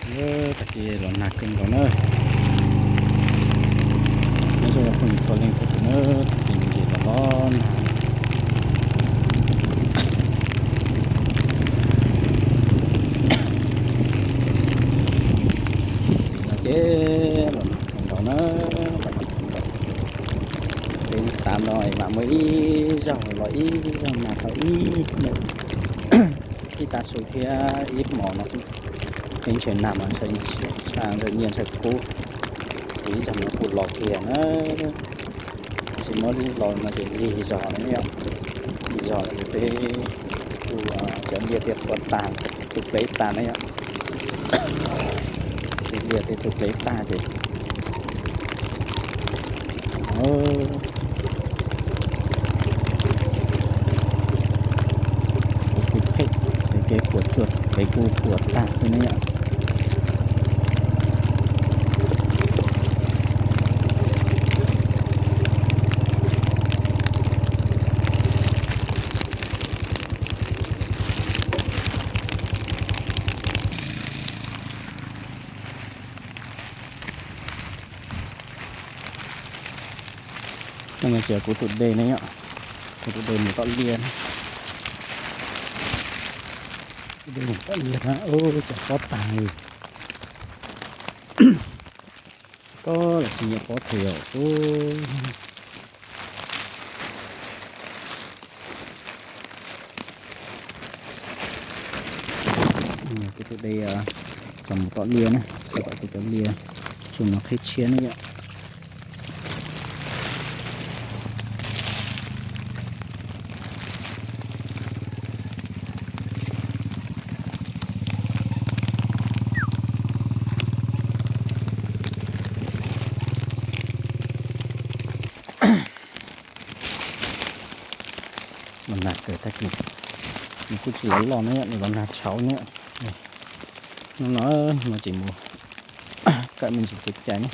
Tag kis los nag kawg nkaus na. Nyob zoo phooj ywg txhua leej txhua tus na, tag kis nce los los nag. Ces los nag kawg nkaus na, los nag kawg nkaus. Ces tav no mam muaj ib zaug los ib zaug nag tau ib, ib tav su thiab ib hmos no xwb. Ces ntshe nag mas ntshe ntshai ntshai nyiaj ntshai kub, ces ib zaug no kuj los kiag na. Tab sis muab los no ces lig zog na yom, lig zog ces peb kuj cov liaj thiaj qhuav tag, tu plev tag na yom. Ces liaj thiaj tu plev tag ces kuj phem, peb kuj puas tsuaj, peb kuj puas tag xwb na yom. No ces kuv tus dej ne yom, kuv tus dej mus tom liaj, tus dej mus tom liaj na, ua cas pob tag li. Pob los tsis nyiam pob thiab os. Kuv tus dej tso mus tom liaj na, tso tom kuv cov liaj, tso no qhib tshiab ne yom. Los nag kawg tag kis, nws kuj tsis los loj na, nws los nag tshauv na. No no, no ces mus kawm me ntsis kev cai na,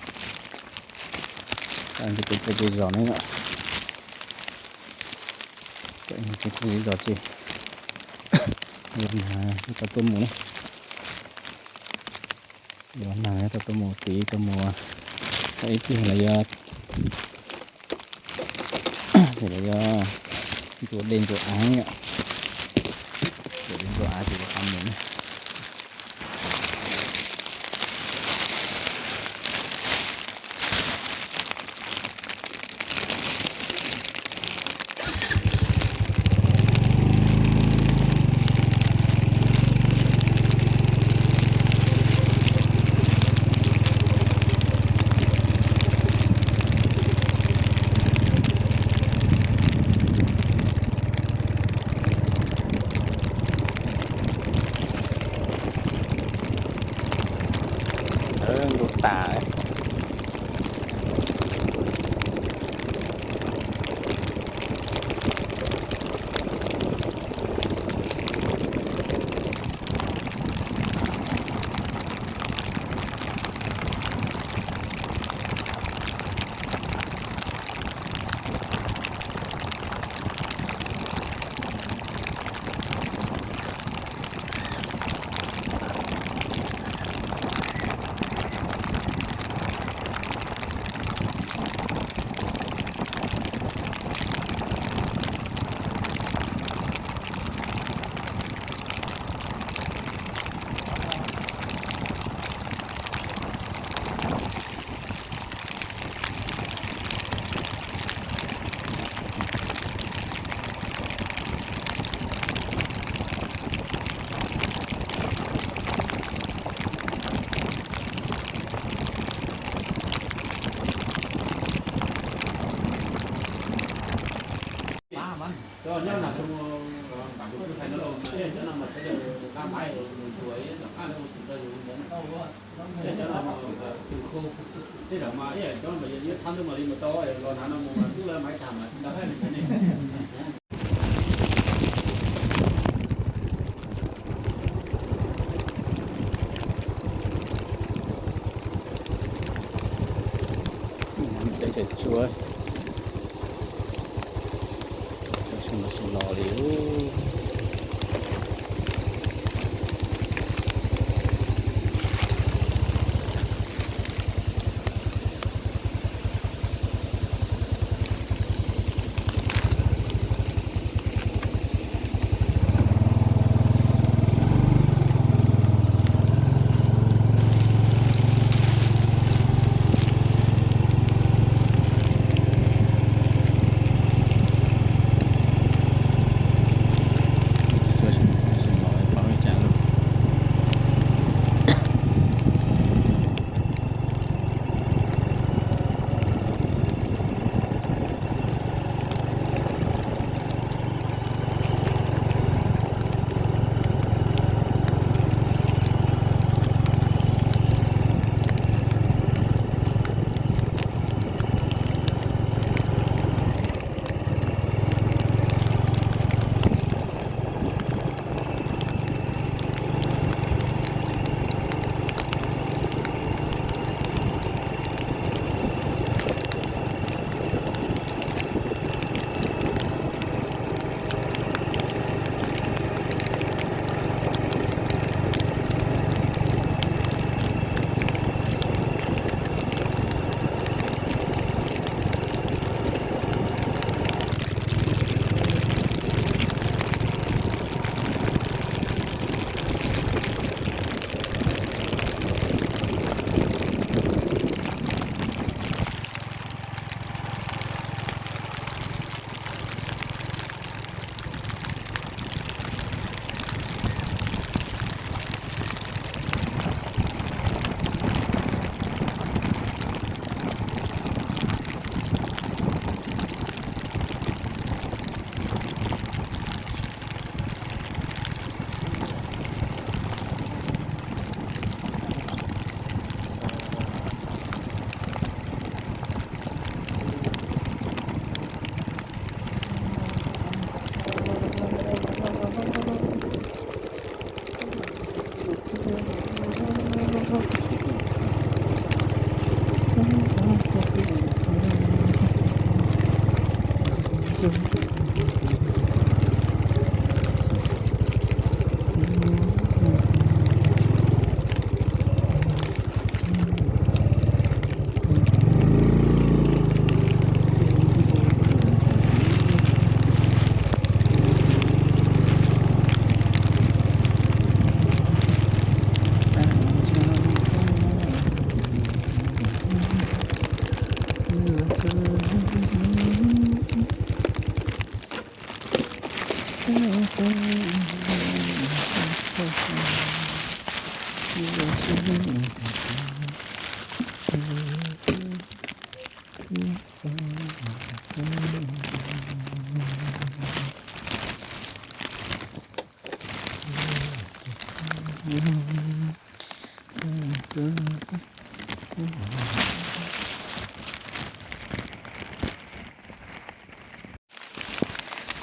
kawm ntsis kev cai zej zos na yom. Kawm ntsis kev cai zej zos ces yuav nag tau tuaj mus na. Yuav nag tau tuaj mus tid, tuaj mus tau ib pliag lawv yuav, ces lawv yuav ntxuav dej ntxuav av yom, ntxuav dej ntxuav av ces yuav tau mus na. Ntuj tas. Dej sawv tsuag, tsuag no tsis los li.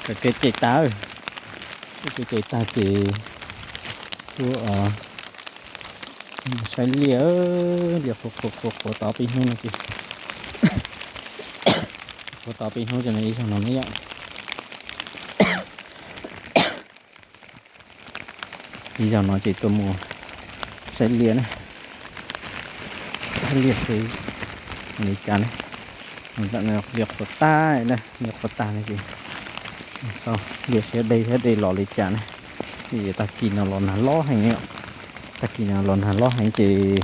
Kawg kev ces tag, kawg kev ces tag ces tuaj saib liaj, liaj qhuav qhuav qhuav tau peb hnub no ces, qhuav tau peb hnub ces no ib zaug no ne yom. Ib zaug no ces tuaj mus saib liaj na, saib liaj seb li cas na. Liaj qhuav tag na, liaj qhuav tag na ces xauj liaj seb dej thiab dej los li cas na. Ces tag kis no los nag lob heev, tag kis no los nag lob heev ces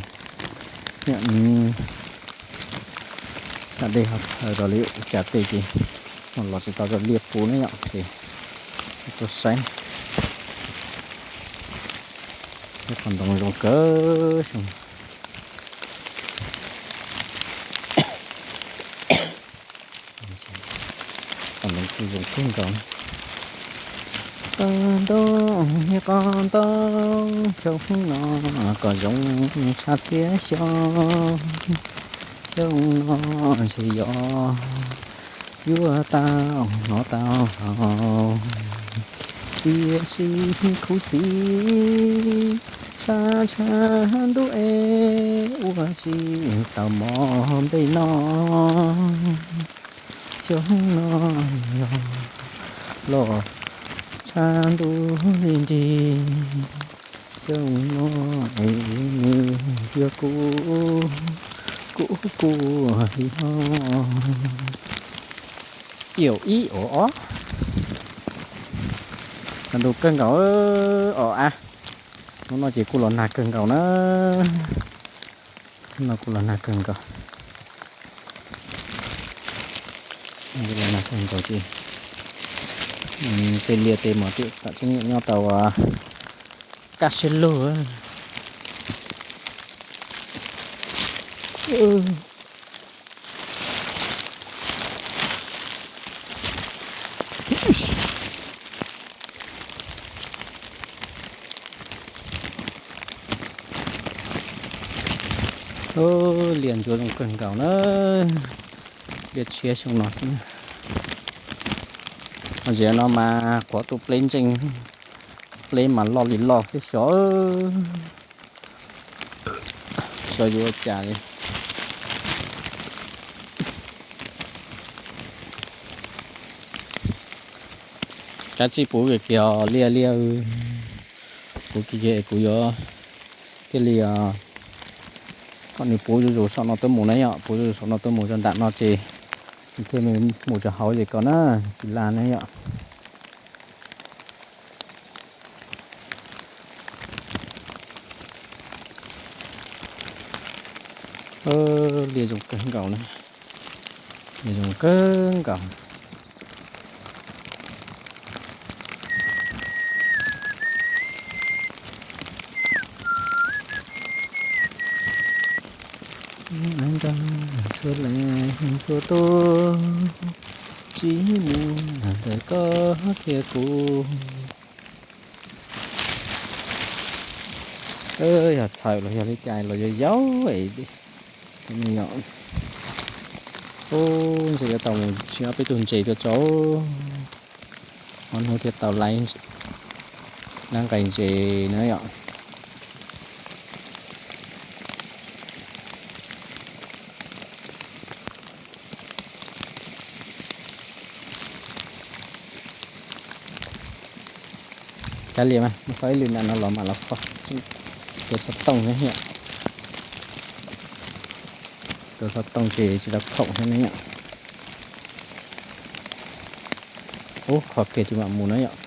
tsam dej ho txhaws los li cas tej ces los tsis tau cov liaj puv na yom ces tuaj saib. Qhov ntoo zoo kawg, qhov ntoo kuj zoo kawg nkaus. Qhov ntoo, niag qhov ntoo xyoo no kom zoo tshaj txhia xyoo, xyoo no ntshe yog yuav tau hnov tau haus, tiam sis khuv xim tshaj tshaj ntuj es ua tsis tau mov nplej no. Xyoo no yog los tshaj ntuj li nrig, xyoo no es yog kuv, kuv kuv li no. Ib os, ib os, ob. Nag ntuj kawg nkaus os a. Hnub no ces kuj los nag kawg nkaus na. Hnub no kuj los nag kawg nkaus. Kuj los nag kawg nkaus ces tej liaj tej mov ces tam tseeb nyob tau kaj siab lug. Liaj ntsuab zoo kawg nkaus na. Liaj tshiab xyoo no xwb na. Ho ziag no mas quav tus pleb ntseeg, pleb mas loj li loj xwb xyov, xyov yuav ua cas li. Kav tsij puv kiag kiag liaj liaj, puv kiag kiag kuv yuav thiaj li kom nws puv zuj zus saum no tuaj mus na yom, puv zuj zus saum no tuaj mus rau nram no ces nws thiaj mus rau hauv ces kom na, tsis laj na yom. Liaj zoo kawg nkaus na, liaj zoo kawg nkaus. Txhua leej txhua tus tsis muaj ntawm koj thiab kuv. Yog txhawm los yog li cas los yog yau es yom. Ub, ntshe yuav tau mus tsis ob peb tug ntses tuaj tso, ob hnub thiaj tau laib nqaij ntses na yom. Kav liam mas, muab xov ib lwm nram no los mam los kho. Tuav xov tooj thiab yom. Tuav xov tooj ces tsis tau khoom thiab ne yom. Ub, kho kiag tsis mam mus na yom.